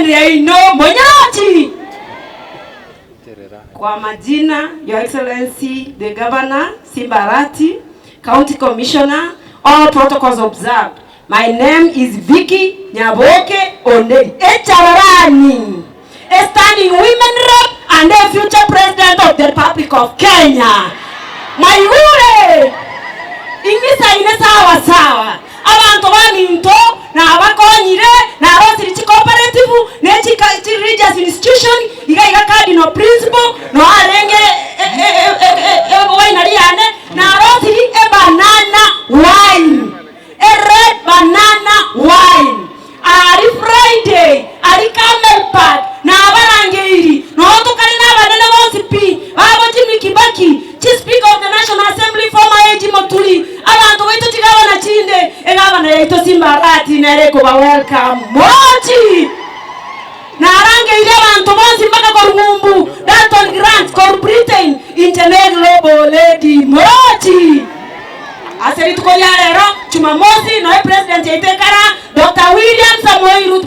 President yaino monyachi. Kwa majina, Your Excellency the Governor Simba Arati, County Commissioner, all protocols observed. My name is Vicky Nyaboke Onderi Echarorani, a standing women rep and a future president of the Republic of Kenya. Mwaigure? Ing'isaine sawa sawa. Abanto baminto nabakonyire, narosirie chicooperative, ne chi religious institution, iga iga cardinal principle, no arenge ewinery yane, narosirie ebanana wine, e red banana wine. Aria Friday, aria Camel Park, nabarangeiri, noo tokare nabanene bonsi pi, babo Jimmy Kibaki, Chi Speaker of the National Assembly former AG Moturi, abanto baito chigabana chinde, egabana yaito Simba Arati nere ekoba welcome mochi. Narangeiri abanto bonsi mpaka korwa ng'umbu, Dalton Grant korwa Britain, inche ne Global Lady mochi. Ase rituko ria rero, Jumamosi, noe President yaito ekara, Doctor William Samoei Ruto.